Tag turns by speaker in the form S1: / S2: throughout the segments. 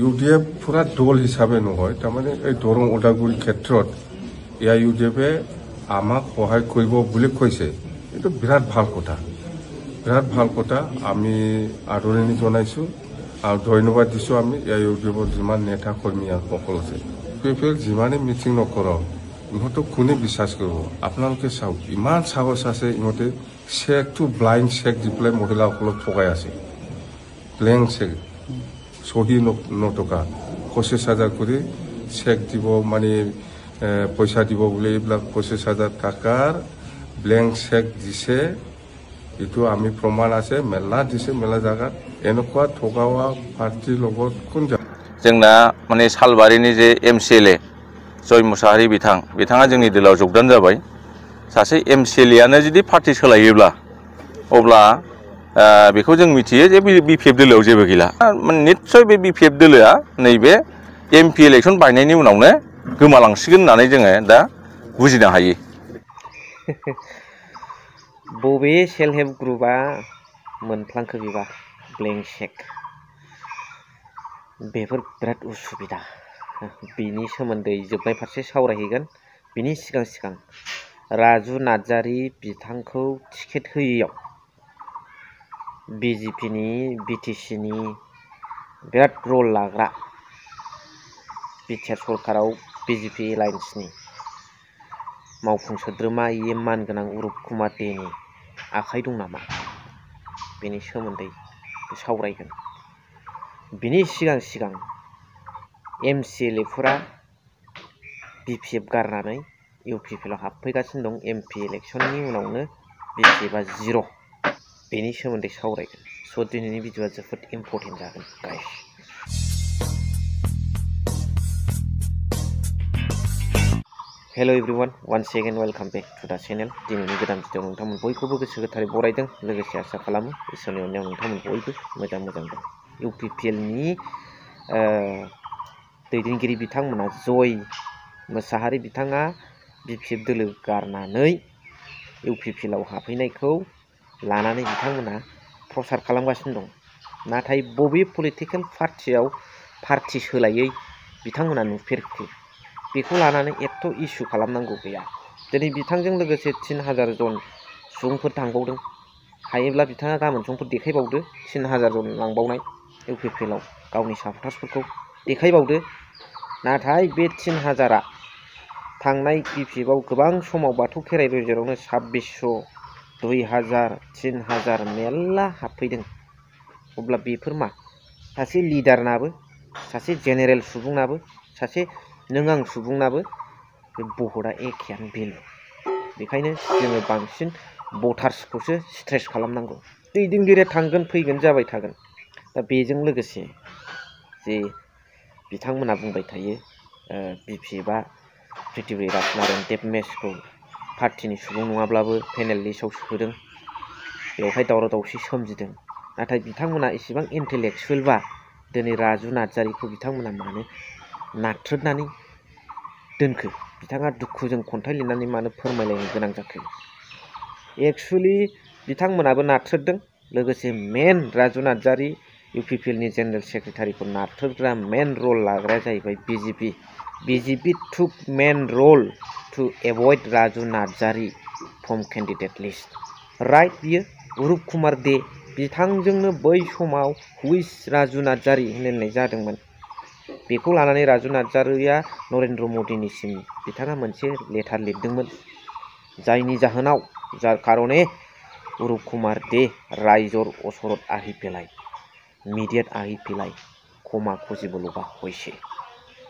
S1: UDF পুরা দল হিসাবে নহয় তাৰমানে এই দৰং ওদালগুৰি ক্ষেত্ৰত ইউডিএফে আমাক সহায় কৰিব বুলি কৈছে। এইটো বিৰাট ভাল কথা আমি আদৰণি জনাইছোঁ আৰু ধন্যবাদ দিছোঁ। আমি ইউডিএফৰ যিমান নেতা কৰ্মী সকল আছে ইউপিএফ যিমানেই মিটিং নকৰক ইহঁতক কোনে বিশ্বাস কৰিব। আপোনালোকে চাওক ইমান সাহস আছে, ইহঁতে চেকটো ব্লাইণ্ড চেক দি পেলাই মহিলাসকলক ঠগাই আছে। ব্লেংক চেক চহী নটকা 25,000 কৰি চেক দিব, মানে পইচা দিব বুলি এইবিলাক 25,000 টকাৰ ব্লেংক চেক দিছে। এইটো আমি প্ৰমাণ আছে, মেলা দিছে মেলা জায়গাত। এনেকুৱা ঠগাৱা পাৰ্টিৰ লগত কোন যাব।
S2: जोंना माने सालबारिनि जे MCLA जय मुसाहारि बिथाङा जोंनि दोलाव जोगदान जाबाय। सासे MCLAयानो जुदि पार्टी सोलायोब्ला अब्ला बेखौ जों मिथियो जे BPF दोलोआव जेबो गैला। निश्चय बे BPF दोलोआ नैबे MP इलेक्शन बायनायनि उनावनो गोमालांसिगोन होननानै जोङो दा बुजिनो हायो।
S3: बबे सेल्फ हेल्प ग्रुपआ मोनफ्लांखो बिबा ब्लेंक चेक? बेफोर बिराद उसुबिदा। बिनि सोमोन्दै जोबनाय फारसे सावरायहैगोन। बिनि सिगां राजु नार्जारि बिथांखौ टिकेट होयैयाव BJPनि BTCनि बिराद रल लाग्रा बिटिआर सरकाराव BJP एलायन्सनि मावफुं सोद्रोमा मानगोनां उरुप कुमार देनि आखाइ दं नामा? बेनि सोमोन्दै सावरायगोन। बिनि सिगां MCLAफोरा BPF गारनानै UPPआव हाबफैगासिनो दं। MP इलेक्शननि उनावनो BPFआ 0। बेनि सोमोन्दै सावरायगोन। स' दिनैनि भिडिअआ जोबोद इम्परटेन्ट जागोन guys. Hello everyone, once again welcome back to the channel. दिनैनि गोदान भिडिअ नोंथांमोन बयखौबो गोसो गोथारै बरायदों। लोगोसे आसा खालामो इसोरनि अननायाव नोंथांमोन बयबो मोजां दं। UPPनि दैदेनगिरि बिथांमोना जय मुसाहारि बिथाङा BPF दोलो गारनानै UPPआव हाबफैनायखौ लानानै बिथांमोना प्रसार खालामगासिनो दं। नाथाय बबे पलिटिकेल पार्टियाव पार्टि सोलायै बिथांमोना नुफेरखो? बेखौ लानानै एथ' इस्यु खालामनांगौ गैया। दिनै बिथांजों लोगोसे 3,000 जन सुबुंफोर थांबावदों। हायोब्ला बिथाङा गाबोन समफोर देखायबावदो 3,000 जन लांबावनाय UPPआव गावनि सापटार्सफोरखौ देखायबावदो। नाथाय बे 3,000आ थांनाय BPFआव गोबां समाव बाथौ खेराइ गेजेरावनो 2600, 2,000, 3,000 मेरला हाबफैदों। अब्ला बेफोर मा? सासे लिडारनाबो, सासे जेनेरेल सुबुंनाबो, सासे नों आं सुबुंनाबो बे भटआ एखेयानो भेलु। बेखायनो जोङो बांसिन भटार्सखौसो स्ट्रेस खालामनांगौ। दैदेनगिरिया थांगोन फैगोन जाबाय थागोन। दा बेजों लोगोसे जे बिथांमोना बुंबाय थायो BPFआ पृथ्वीराज नारायण देबमेशखौ पार्टिनि सुबुं नङाब्लाबो पेनेल लिस्टआव सोदों। बेवहाय दावराव दावसि सोमजिदों। नाथाय बिथांमोना एसेबां इन्टेलेक्सुवेलबा दिनै राजु नार्जारिखौ बिथांमोना मानो नाथ्रोदनानै दोनखो? बिथाङा दुखुजों खन्थाइ लिरनानै मानो फोरमायलायनो गोनां जाखो? एक्सुवेलि बिथांमोनाबो नाथ्रोददों। लोगोसे मेन राजु नार्जारि UPPनि जेनेरेल सेक्रेटारिखौ नाथ्रोदग्रा मेन रल लाग्राया जाहैबाय BJP। BJP took main role to avoid Raju Narzary from candidate list. Right, बियो उरुप कुमार दे बिथांजोंनो बै समाव हुइस राजु नार्जारि होननाय जादोंमोन। बेखौ लानानै राजु नार्जारिया नरेन्द्र मदिनिसिम बिथाङा मोनसे लेटार लिरदोंमोन। जायनि जाहोनाव जार कारणे उरुप कुमार दे राइजर असरत आहि पेलाय मिडियात आहि पेलाय कमा खजिबलगा हयसे।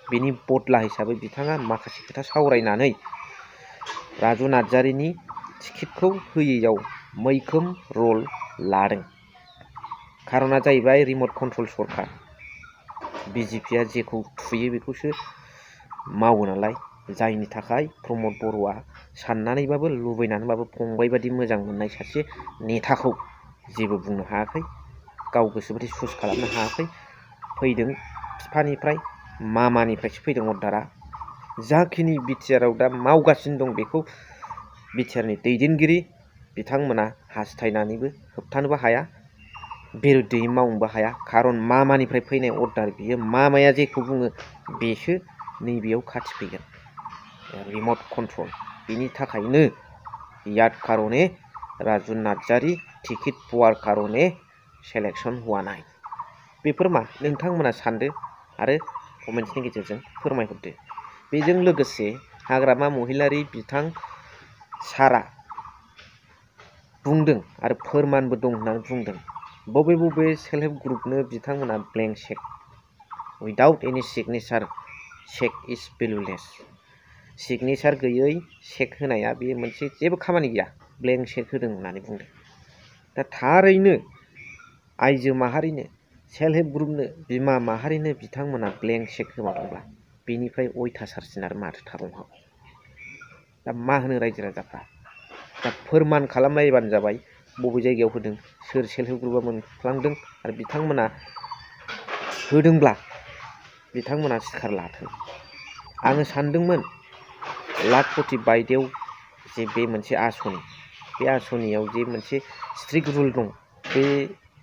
S3: बेनि बदला हिसाबै बिथाङा माखासे खोथा सावरायनानै राजु नार्जारिनि टिकेटखौ होयैयाव मैखोम रल लादों। खारना जाहैबाय रिमट कन्ट्रल सरकार। BJPआ जेखौ थुयो बेखौसो मावो नालाय। जायनि थाखाय प्रमद बर'आ साननानैबाबो लुबैनानैबाबो फंबाय बादि मोजां मोननाय सासे नेताखौ जेबो बुंनो हायाखै। गाव गोसोबादि चुज खालामनो हायाखै। फैदों बिफानिफ्राय मामानिफ्रायसो फैदों अर्डारा। जाखिनि बिटिआरआव दा मावगासिनो दं बेखौ बिटिआरनि दैदेनगिरि बिथांमोना हास्थायनानैबो होबथानोबो हाया। बिरुद्दै मावनोबो हाया खारन मामानिफ्राय फैनाय अर्डार बियो मामाया जेखौ बुङो बेसो नैबेयाव खाथि फैगोन रिमट कन्ट्रल बिनि थाखायनो याद कारणे राजु नार्जारी टिकेट पावार कारणे सेलेक्शन हुआ नाय बेफोर मा नोंथांमोना सानदो आरो कमेन्ट्सनि गेजेरजों फोरमायहरदो बेजों लोगोसे हाग्रामा महिलारी बिथां सारा बुंदों आरो फोरमानबो दं होननानै बुंदों बबे बबे सेल्फ हेल्प ग्रुपनो बिथांमोना ब्लेंक चेक उइदाउट एनि सिगनेचार चेक इज भेलुलेस सिगनेचार गैयै चेक होनाया बेयो मोनसे जेबो खामानि गैया ब्लेंक चेक होदों होननानै बुंदों दा थारैनो आइजो माहारिनो सेल्फ हेल्प ग्रुपनो बिमा माहारिनो बिथांमोना ब्लेंक चेक होमारदोंब्ला बेनिफ्राय अयथासारसिन आरो माथो थाबावनो हागौ दा मा होनो रायजो राजाफ्रा दा फोरमान खालामलायबानो जाबाय बबे जायगायाव होदों सोर सेल्फ हेल्प ग्रुपआ मोनफ्लांदों आरो बिथांमोना होदोंब्ला बिथांमोना सिखार लाथों आङो सानदोंमोन लाखपति बायदेव जे बे मोनसे आसनि बे आसनियाव जे मोनसे स्ट्रिक्ट रुल दं बे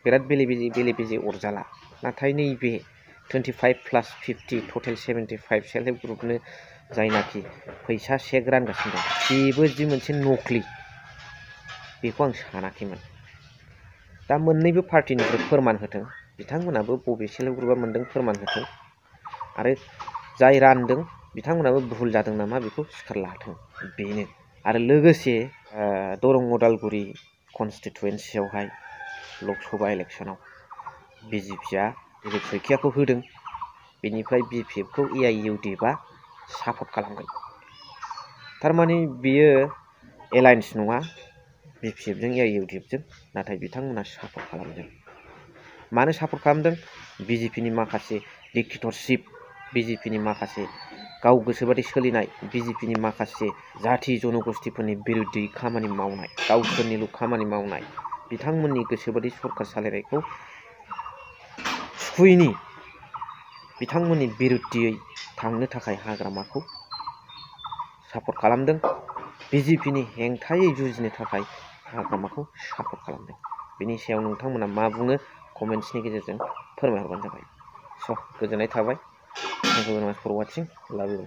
S3: बिराद बेले बेजे अरजाला नाथाय नैबे 25+50 टटेल 75 सेल्फ हेल्प ग्रुपनो जायनाखि फैसा चेक रानगासिनो दं बेबो जि मोनसे नकलि बेखौ आं सानाखैमोन दा मोननैबो पार्टिनिफ्राय फोरमान होथों बिथांमोनाबो बबे सेल्फ हेल्प ग्रुपआ मोनदों फोरमान होथों आरो जाय रानदों बिथांमोनाबो भुल जादों नामा बेखौ सिखार लाथों बेनो आरो लोगोसे दरं उदालगुरि कनस्टिटुवेन्सियावहाय लकसभा इलेक्सनाव बिजेपिआ दिलीप शइकियाखौ होदों बेनिफ्राय बिपिएफखौ एआइइउडिएफआ सापर्ट खालामगोन थारमाने बियो एलायन्स नङा बिपिएफजों एआइइउडिएफजों नाथाय बिथांमोना सापर्ट खालामदों मानो सापर्ट खालामदों बिजेपिनि माखासे डिक्टेटरशिप बिजेपिनि माखासे गाव गोसोबादि सोलिनाय बिजेपिनि माखासे जाथि जनगोष्ठीफोरनि बिरुद्धै खामानि मावनाय गावसोरनिल' खामानि मावनाय बिथांमोननि गोसोबादि सरकार सालायनायखौ सुखुयैनि बिथांमोननि बिरुद्धयै थांनो थाखाय हाग्रामाखौ सापर्ट खालामदों बिजेपिनि हेंथायै जुजिनो थाखाय हाग्रामाखौ सापर्ट खालामदों बेनि सायाव नोंथांमोना मा बुङो कमेन्ट्सनि गेजेरजों फोरमायहरबानो जाबाय स' गोजोननाय थाबाय थेंक इउ भेरि माच फर वाचिं लाभ इउ